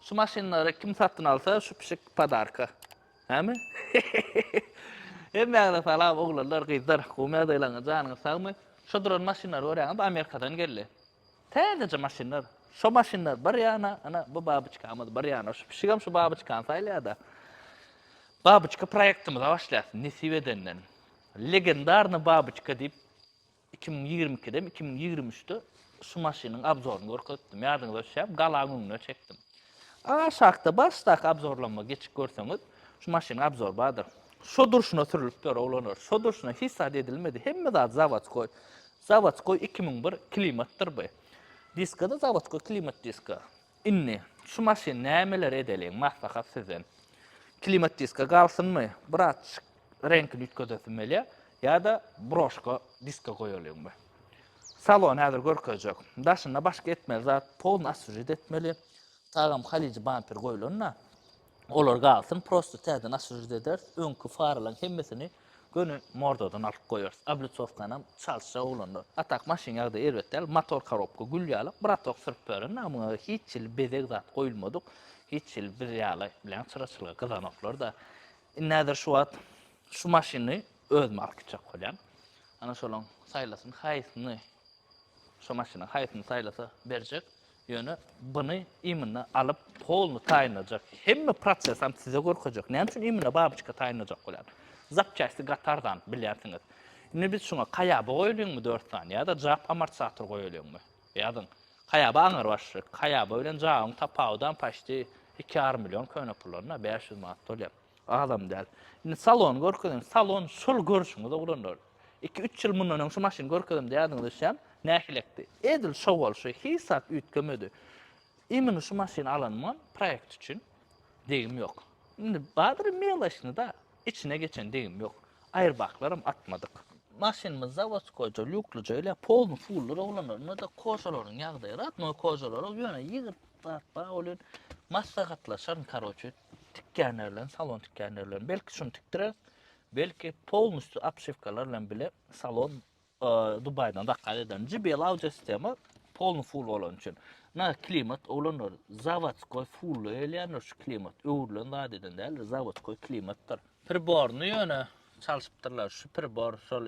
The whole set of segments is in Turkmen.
Şu maşynlary kim satyn alsa şu pişik podarka. Hämi? Hemmäňize salam oglanlar gyzlar. Gowy ýagdaýlaryňyz janyňyz sagmy? Şu duran maşynlary görýäňiz Amerikadan geldi. Täzeje maşynlar. Şo maşynlar bir ýana, ana bu babyçkamyz bir ýana. Şu pişigem şu babyçkany saýlaýar-da. Babyçka proýektimize başlaýas nesip edenden. Legendarny babyçka diýip 2022-de, 2023-de şu maşynyň obzoryny görkezipdim. Ýadyňyza düşýärmi? Galaň öňüne çekdim. Aşakda başdaky obzorlama geçip görseňiz, şu maşynyň obzory bardyr. Şo durşuna sürülip ýör oglanlar. Şo durşuna hiç zat edilmedi. Hemme zat zawodskoý. Zawodskoý 2001 klimatdyr bu. Diskada zawodskoý klimat diska. Indi şu maşyn nämeler edeliň maslahat sizden. Klimat diska galsynmy? Biraz reňkini üýtgedesim gelýär. Ýa-da broşka diska goýalyňmy? Salon häzir görkezjek. Daşynda başga etmeli zat polny oswežit etmeli. Tagam halyjy bamper goýulanda olar galsyn prosto täzeden oswežit ederis. Öňki faralaryň hemmesini göni mordadan alyp goýarys. Oblitsowkanam çalyşjak oglanlar. A tak maşyn ýagdaýy erbet däl. Motor korobka gül ýaly. Bratok sürüp beren muňa hiç hili bezeg zat goýulmadyk. Hiç hili biz ýaly bilen çyra-çylga gyzanoklar-da. Indi häzir şu wagt şu maşyny özüme alyp gitjek bolýan. Ana şolaň saýlasyn haýsyny şo maşynyň haýsyny saýlasa berjek. Ýöne buny imенно alyp polny taýynlajak. Hemme prosesam size görkezjek. Näme üçin imенно babyçka taýynlajak bolýan? Zapçasty gaty arzan bilýänsiňiz. Indi biz şuňa kaýaba goýalyňmy 4 sany ýa-da jap amortizator goýalyňmy? Ýazyň. Kaýaba aňyrbaşy. Kaýaba bilen jabyň tapawudam paçti iki ýarym million köne pullarynda 500 manat bolýar. Azam däl. Indi salony görkezeýin. Salon şol görşüňiz oglanlar. 2-3 ýyl mundan öň şu maşyny görkezemde ýadyňyza düşýärmi? Nähilekdi? Edil şo bolşy, hiç zat üýtgemedi. Imенно şu maşyny alanymam proýekt üçin degim ýok. Indi bardyr meloçny-da, içine geçen degim ýok. Aýrbaklaram atmadyk. Maşynymyz zawodskoýja, lýuklyja gelýär, polny fuldyr oglanlar. Munda-da kožalaryň ýagdaýy radnoý kožalar, ýöne ýygyrt zat bar, ol maslahatlaşaryn, karoçe, tikýänler bilen, salon tikýänler bilen. Belki şuny tikdireris, belki polnusty obşiwkalar bilen bile salon Dubaýdan zakaz eden. JBL audio sistema polny full bolany üçin. Na klimat oglanlar zawodskoý fully gelýändir şu klimat. Öwrülen zat eden däldir, zawodskoý klimatdyr. Priborny ýöne çalşypdyrlar. Şu pribor şol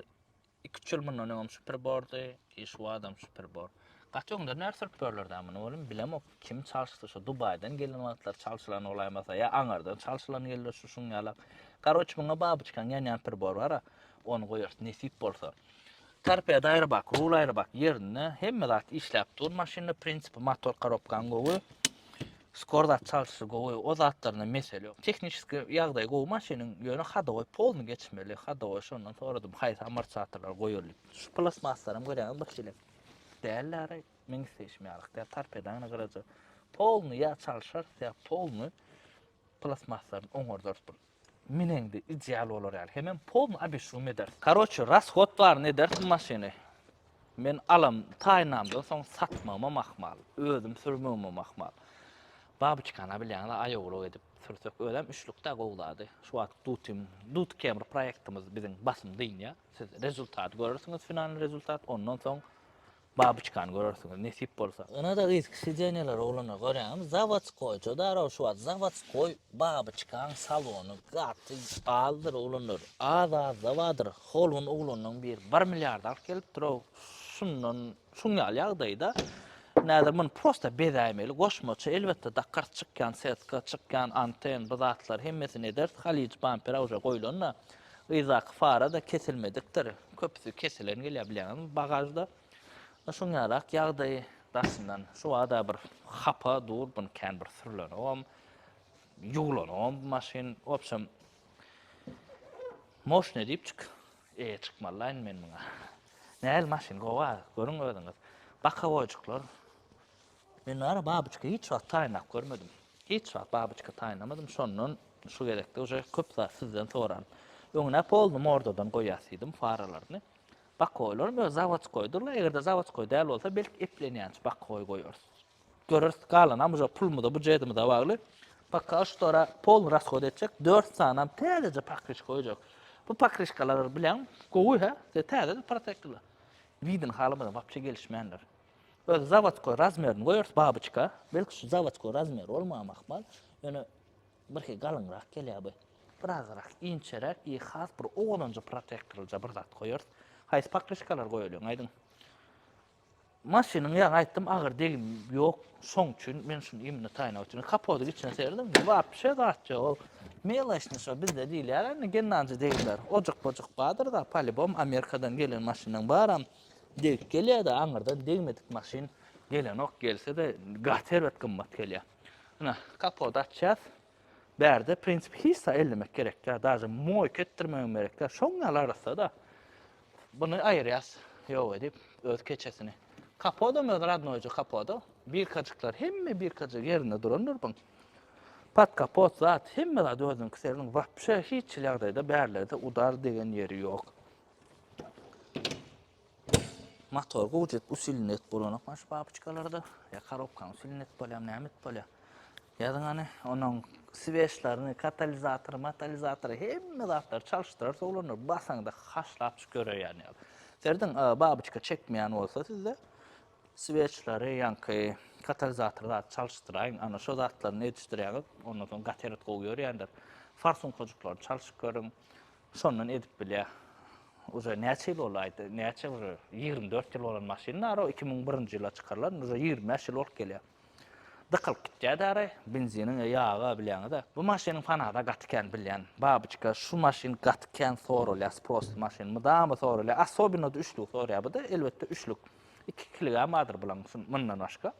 2-3 ýyl mundan öňem şu pribordy, i şu adam şu pribor. Gaty öňden näre sürüp ýörler-dä muny olim bilemok kim çalşdy şu Dubaýdan gelen wagtlar çalşylan bolaýmasa ýa aňardan çalşylan geldi şu şuň ýalak. Karoç muňa babyçkaň ýanýan pribor bar-a. Ony goýarys nesip bolsa. Torpeda aýrybak, rul aýrybak ýerinde hemme zat işläp dur maşynda prinsipi motor korobkaň gowy. Skor zat çalşyşy gowy, o zatlarynda mesele ýok. Tehniçeski ýagdaýy gowy maşynyň, ýöne hadowoý polny geçmeli. Hadowoý şondan soradym haýsy amortizatorlary goýaly diýip. Şu plastmasslaram görýäňiz bir hili dälläre meň isleýşim ýalyk däl. Torpedany gyraja polny ýa çalşarys ýa polny plastmasslaryny oňardarys bir. Mineňde ideal bolar ýaly. Hemem polny obeshum ederis. Karoçe, rashod baryny ederis bu maşyny. Men alam taýynamdan soň satmagymam ahmal. Özüm sürmegimem ahmal. Babyçkana bilýäňiz aýawlyk edip sürsek özem üçlükdä gowy zady. Şu wagt Dutym, Dut Camry proýektimiz biziň basym dynýar. Siz rezultaty görersiňiz, finalny rezultat. Ondan soň Babyçkany görersiňiz nesip bolsa. Ynada yzky sidenýalar oglanlar görýäňizmi zawodskoýça darow şu wagt zawodskoý babyçkaň salony gaty azdyr oglanlar az azda bardyr hol gün oglanlaň biri bir milliard alyp gelipdirow şundan şuň ýaly ýagdaýda näzir muny prosta bezäýmeli goşmaça elbetde dakarys çykýan setka çykýan anten bu zatlar hemmesini ederis halyjy bampera uje goýulanda Yzdaky fara-da kesilmedikdir. Köpüsi kesilen gelýär bilýäňizmi bagažda. Şuň ýalak ýagdaýy daşyndan. Şu wada bir hapa dur, buny kän bir sürlenogam, ýuwlanogam bu maşyn. Wobşem moşne diýipjik eýe çykmalylaýyn men muňa. Nähili maşyn gowy-a, görüň özüňiz. Bakawoýjyklar Men ara babyçka hiç wagt taýynlap görmedim. Hiç wagt babyçka taýynlamadym. Şondan şu gezekde uje köp zat sizden soran. Öňüne polny mordadan goýýas diýdim faralaryny. Bakoýlaram öz zawodskoýdurlar. Eger-de zawodskoý däl bolsa belki eplenýänçi bakoý goýarys. Göreris galanam uje pulumyza bujedimize bagly. Paka şu tora polny rashod etjek 4 sanam täzeje pakryşka goýjak. Bu pakryşkalar bilen gowy hä? Täze protektorlar. Widin halymyza wapşe gelişmändir. Öz zawodskoý razmerini goýarys babyçka. Belki şu zawodskoý razmeri bolmagam ahmal. Ýöne birhili galyňrak gelýär bu. Birazrak inçeräk i has bir owadanja protektorlyja bir zat goýarys. Haýsy pokryşkalar goýalyň aýdyň. Maşynyň ýaňy aýtdym agyr degim ýok. Şoň üçin men şuny imini taýynlap otyryn. Kapodyň içine serediň. Wapşe zat ýok. Ol meloçny şo bizde diýilýär indi gennanjy degimler. Ojuk-bojuk bardyr-da, polibom Amerikadan gelen maşynyň baram degip gelýär-de, aňyrdan degmedik maşyn gelenok. Gelse-de gaty erbet gymmat gelýär. Ine, kapody açýas. Bärde prinsip hiç zat ellemek gerek däl. Daže moýka etdirmegem gerek däl. Şoň ýaly arassa-da. Buny aýyrýas ýok edip öz keçesini. Kapodam öz radnoýja kapoda. Birkajyklar hemme birkajyk ýerinde durandyr buň. Pod kapot zat hemme zat özüniňki serediň wapşe hiç hili ýagdaýda bärlerde udar degen ýeri ýok. Motor gowja edip usilini edip bolanok mana şu babyçkalarda. Ýa korobkany usilini edip bolýarmy näme edip bolýar. Ýazyň hany onuň sweçlaryny, katalizatory, matalizatory hemme zatlary çalyşdyrarys oglanlar. Basaňda haşlap çyk ýöreýän ýaly. Serediň babyçka çekmeýän bolsa sizde sweçlary ýaňky katalizator zat çalyşdyraýyň. Ana şo zatlaryny edişdirýäňiz. Ondan soň gaty erbet gowy ýörýändir. Farsunkajyklaryny çalşyp görüň. Şondan edip bilýär. Uje näçe ýyl boldy aýdy, näçe uje 24 ýyl bolan maşyn bar o 2001-nji ýylda çykarylan, uje 25 ýyl bolup gelýär. Dykylyp gitýär däri, benziniň ýagy bilýäňiz-ä. Bu maşynyň fanada gaty kän bilýän. Babyçka şu maşyn gaty kän soralýar, sprosly maşyn mydama soralýar. Asobino-da üçlük sorýar bu-da, elbetde üçlük. Iki ikiligem bardyr bulaň mundan başga.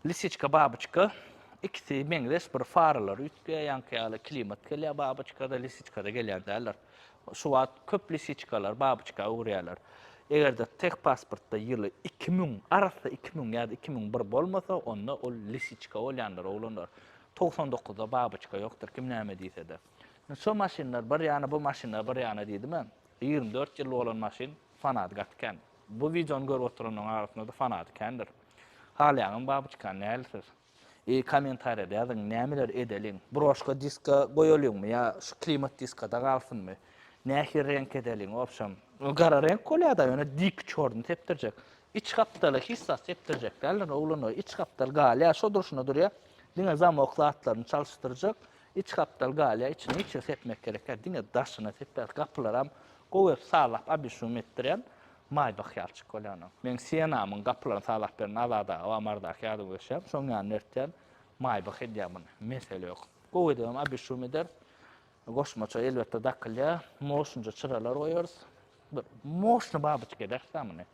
Lisiçka babyçka ikisi meňzeş bir faralary üýtgeýär ýaňky ýaly klimat gelýär babyçkada lisiçkada gelýän däldir. Şu wagt köp lisiçkalar babyçka öwürýärler. Egerde teh pasportda ýyly 2000 arassa 2000 ýa-da 2001 bolmasa onda ol lisiçka bolýandyr oglanlar. 99-da babyçka ýokdur kim näme diýsede. Şo maşynlar bir ýana bu maşynlar bir ýana diýdimä. 24 ýyl bolan maşyn fanady gaty kän. Bu wideony görüp oturanlaryň arasynda-da fanady kändir. Halaýaňyzmy babyçkany nähili siz? I kommentariýada ýazyň nämeler edeliň? Broşka diska goýalyňmy ýa şu klimat diskada galsynmy? Nähili reňk edeliň wobşem? Gara reňk bolýada ýöne dik çorny sepdirjek. Iç gapdaly hiç zat sepdirjek däldir oglanlar iç gapdal galýar şo durşuna durýar. Diňe zamok zatlaryny çalyşdyrjak. Iç gapdal galýar içine hiç ýer sepmek gerek däl diňe daşyna sepýäs gapylaram gowy edip sazlap abişum etdirýän maýbah ýalçyk bolýan oň. Meň Sienamyň gapylaryny sazlap beren Azat aga bar Marydaky ýadyňa düşýärmi şoň ýanyna ertýän maýbah edýär muny mesele ýok. Gowy edibem abişum eder. Goşmaça elbetde dakylýar. Moşunja çyralar goýarys. Bir moşny babyçka ederis-dä muny.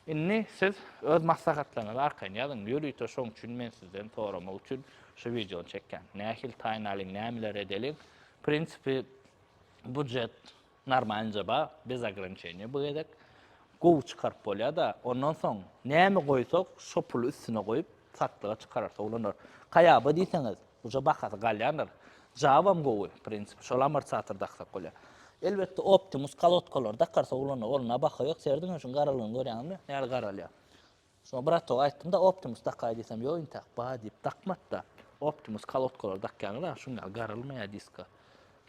Indi siz öz maslahatlaryňyzy arkaýyn ýazyň. Ýörite şoň üçin men sizden soramak üçin şu wideony çekýän. Nähili taýynlalyň, nämeler edeliň. Prinsipi budjet normalnyja bar, bez ograniçeniýa bu gezek. Gowy çykaryp bolýar-da. Ondan soň näme goýsak, şo puly üstüne goýup satlyga çykararys oglanlar. Kaýaba diýseňiz, Uje bahasy galýandyr. Jawam gowy, prinsipi şol amortizator daksak bolýar. Elbetde Optimus kolodkalary dakarsa ulanýar, ol baha ýok, serediň şuň garalygyny görýäňizmi? Näli garalýar. Şoňa bratoga aýtdym-da Optimus dakaý diýsem, ýok intäk ba diýip dakmady-da. Optimus kolodkalary dakýaňyz-a, şuň ýaly garalmaýar diska.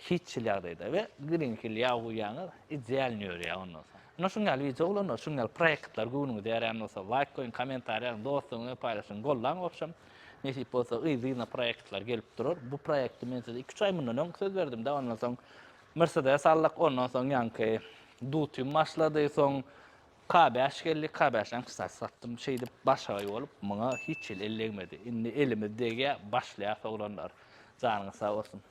Hiç hili ýagdaýda we Green Hill ýag guýýaňyz, idealny ýörýär ondan soň. Ine şuň ýaly wideo oglanlar, şuň ýaly proýektler göwnüňize ýaraýan bolsa laýk goýuň, kommentariý ýazyň, dostlaryňyz bilen paýlaşyň, gollaň wobşem. Nesip bolsa yzly-yzyna proýektler gelip durar. Bu proýekti men size 2-3 aý mundan öň söz berdim-de, ondan soň Mercedes aldyk, ondan soň ýaňky Dutym başlady, soň K5 geldi, K5-em kstati satdym. Şeýdip başagaý bolup, muňa hiç hili el degmedi. Indi elimiz degýär, başlaýas oglanlar. Janyňyz sag bolsun.